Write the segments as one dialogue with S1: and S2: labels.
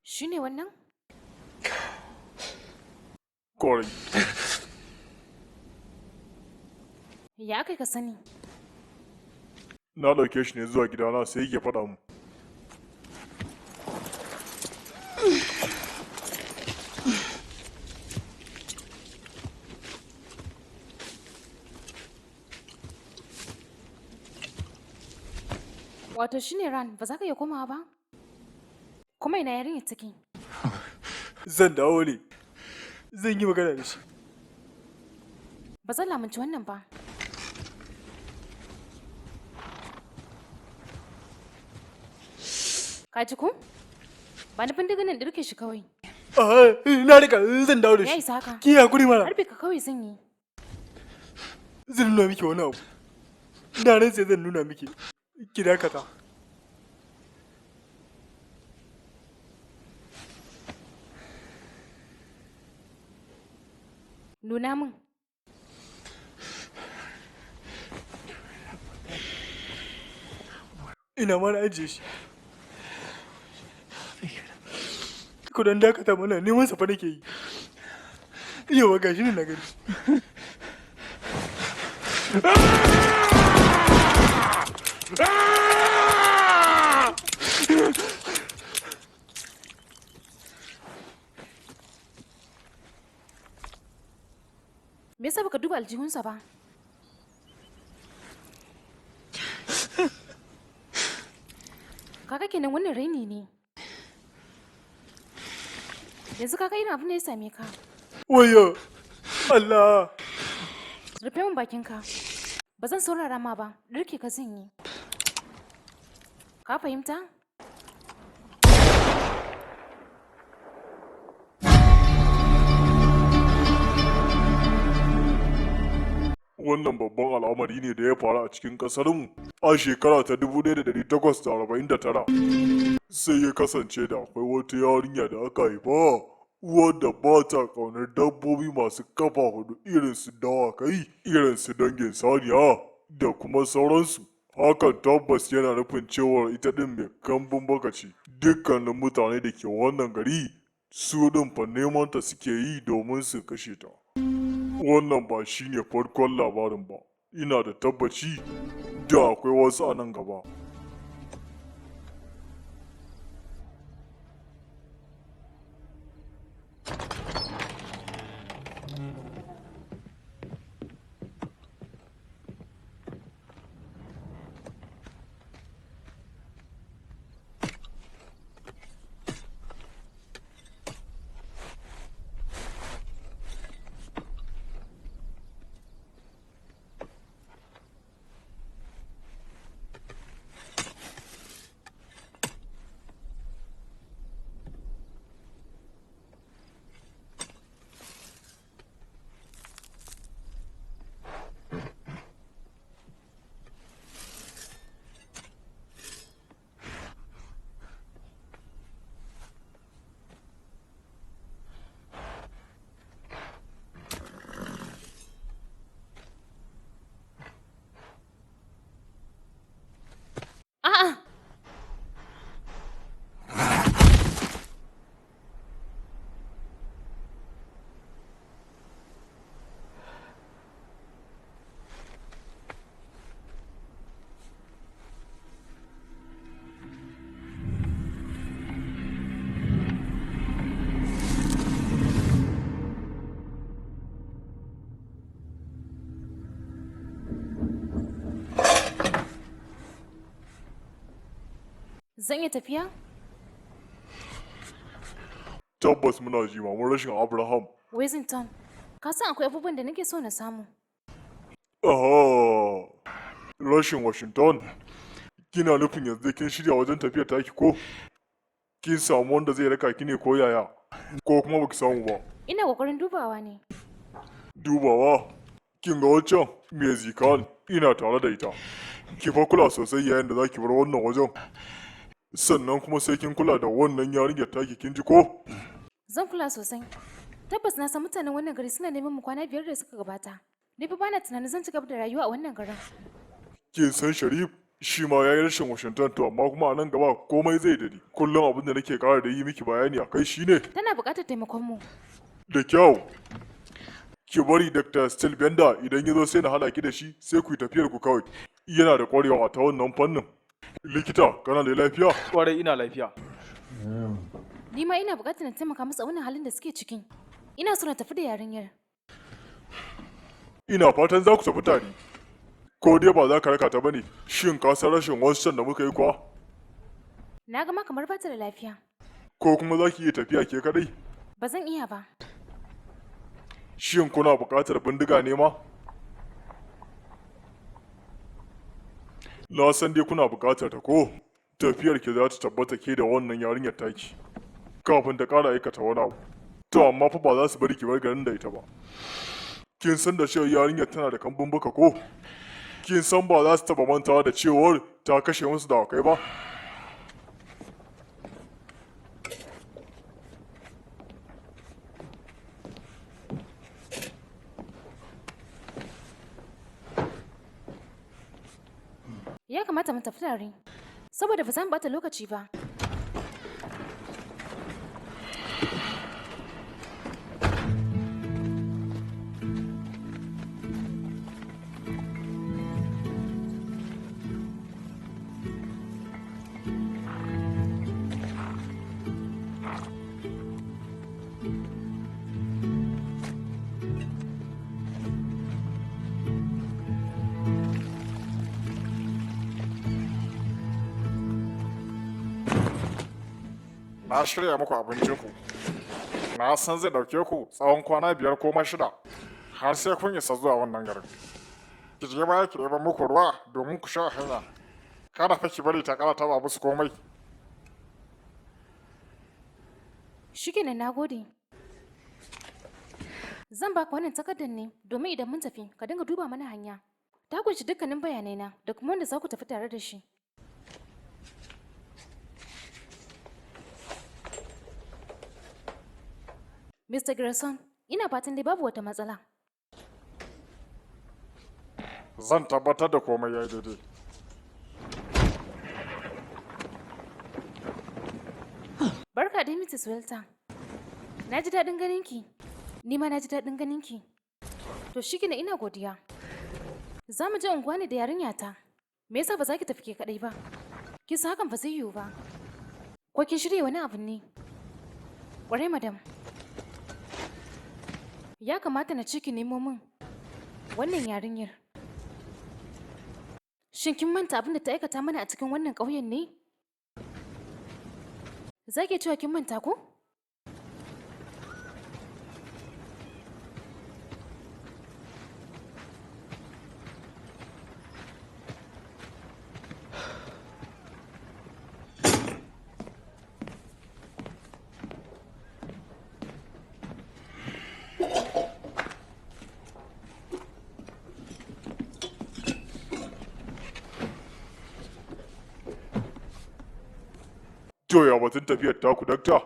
S1: Shi ne wannan?
S2: Kwarai.
S1: Ya aka ka sani?
S2: Na ɗauke shi ne zuwa gidana sai yake faɗa mu.
S1: Wato shi ne Ran, ba za ka iya komawa ba? Kuma ina yarinyar take?
S3: Zan dawo ne. Zan yi magana da shi.
S1: Ba zan lamunci wannan ba. Ka ji ko? Ba ni bindigan nan ɗirke shi kawai.
S3: Ah, na rika zan dawo da
S1: Ya
S3: shi.
S1: isa haka.
S3: Ki hakuri mana.
S1: Harbe ka kawai zan yi.
S3: Zan nuna miki wani abu. Na rantse zan nuna miki. Ki dakata.
S1: Nuna min.
S3: Ina ma na ajiye shi. Ku dan dakata mana, neman sa fa nake yi. Yawa, gashi ne na gani.
S1: Me yasa baka duba aljihunsa ba? Kaga kenan, wannan raini ne. Yanzu kaga irin abin da ya same ka.
S3: Wayo! Allah!
S1: Rufe min bakinka. Ba zan saurara ma ba, ɗirke ka zan yi. Ka fahimta?
S2: Wannan babban al'amari ne da ya faru a cikin ƙasarmu a shekara ta 1849. Sai ya kasance da akwai wata yarinya da aka haifa wadda ba ta ƙaunar dabbobi masu kafa hudu irin su dawakai, irin su dangin saniya da kuma sauransu. Hakan tabbas yana nufin cewar ita ɗin mai kambun baka ce. Dukkanin mutane da ke wannan gari su ɗin fa neman ta suke yi domin su kashe ta. Wannan ba shi ne farkon labarin ba, ina da tabbaci da akwai wasu a nan gaba.
S1: A'a! Zan iya tafiya?
S2: Tabbas muna jimamin rashin Abraham.
S1: Wessington, ka san akwai abubuwan da nake so na samu.
S2: Aha! Rashin Washington. Kina nufin yanzu kin shirya wajen tafiyar taki ko? Kin samu wanda zai raka ki ne ko yaya? Ko kuma baki samu ba?
S1: Ina kokarin dubawa ne.
S2: Dubawa, kin ga wancan mai zikan, ina tare da ita. Ki fa kula sosai yayin da zaki bar wannan wajen. Sannan kuma sai kin kula da wannan yarinyar taki, kin ji ko?
S1: Zan kula sosai. Tabbas na san mutanen wannan gari suna neman mu kwana 5 da suka gabata. Ni fa bana tunanin zan ci gaba da rayuwa a wannan garin.
S2: Kin san Sharif shi ma ya yi rashin Washington, to amma kuma a nan gaba komai zai dade. Kullum abin da nake kara da yi miki bayani a kai shine
S1: Tana buƙatar taimakon mu.
S2: Da kyau. Ki bari Dr. Stilbender idan ya zo sai na haɗa ki da shi, sai ku yi tafiyar ku kawai. Yana da ƙwarewa ta wannan fannin. Likita, kana da lafiya?
S3: Kwarai, ina lafiya.
S1: Ni ma ina buƙatar na taimaka musu a wannan halin da suke ciki. Ina so na tafi da yarinyar.
S2: Ina fatan za ku tafi tare. Ko dai ba za ka raka ta bane? Shin ka san rashin wancan da muka yi kuwa?
S1: Na ga ma kamar ba ta da lafiya.
S2: Ko kuma za ki iya tafiya ke kadai?
S1: Ba zan iya ba.
S2: Shin kuna buƙatar bindiga ne ma? Na san dai kuna buƙatar ta ko? Tafiyar ki za ta tabbata ke da wannan yarinyar taki. Kafin ta ƙara aikata wani abu. To amma fa ba za su bari ki bar garin da ita ba. Kin san da cewa yarinyar tana da kambun baka ko? Kin san ba za su taɓa mantawa da cewar ta kashe musu dawakai ba?
S1: Ya kamata mu tafi tare. Saboda ba za mu bata lokaci ba.
S4: Na shirya muku abincinku. Na san zai ɗauke ku tsawon kwana 5 ko ma 6 har sai kun isa zuwa wannan garin. Ki je baya ki ɗeba muku ruwa domin ku sha a hanya. Kada fa ki bari ta ƙara taɓa musu komai.
S1: Shikenan, na gode. Zan baka wannan takardar ne domin idan mun tafi ka dinga duba mana hanya. Ta kunshi dukkanin bayanai na da kuma wanda za ku tafi tare da shi. Mr. Grayson, ina fatan dai babu wata matsala.
S4: Zan tabbatar da komai ya yi daidai.
S1: Barka dai, Mrs. Welter. Na ji daɗin ganin ki. Ni ma na ji daɗin ganin ki. To shikenan, ina godiya. Za mu je unguwa ne da yarinya ta. Me yasa ba za ki tafi ke kaɗai ba? Kin san hakan ba zai yiwu ba. Ko kin shirya wani abu ne? Ƙwarai, madam. Ya kamata na ce ki nemo min wannan yarinyar. Shin kin manta abin da ta aikata mana a cikin wannan ƙauyen ne? Za ki cewa kin manta ko?
S2: To ya batun tafiyar taku, dakta?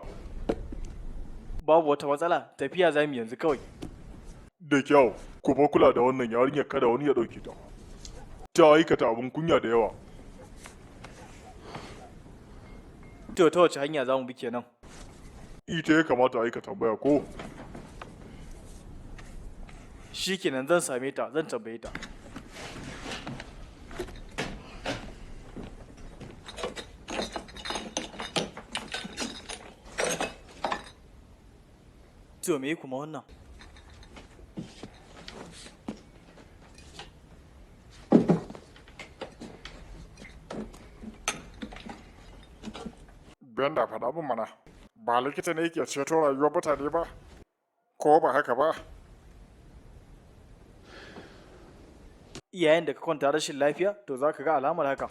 S3: Babu wata matsala, tafiya za mu yanzu kawai.
S2: Da kyau, ku fa kula da wannan yarinyar, kada wani ya ɗauke ta. Ta aikata abin kunya da yawa.
S3: To ta wace hanya za mu bi kenan?
S2: Ita ya kamata a aika tambaya ko?
S3: Shikenan, zan same ta, zan tambaye ta. To me kuma wannan?
S4: Benda, faɗa min mana. Ba likita ne yake ceto rayuwar mutane ba? Ko ba haka ba?
S3: Yayin da ka kwanta rashin lafiya, to za ka ga alamar haka.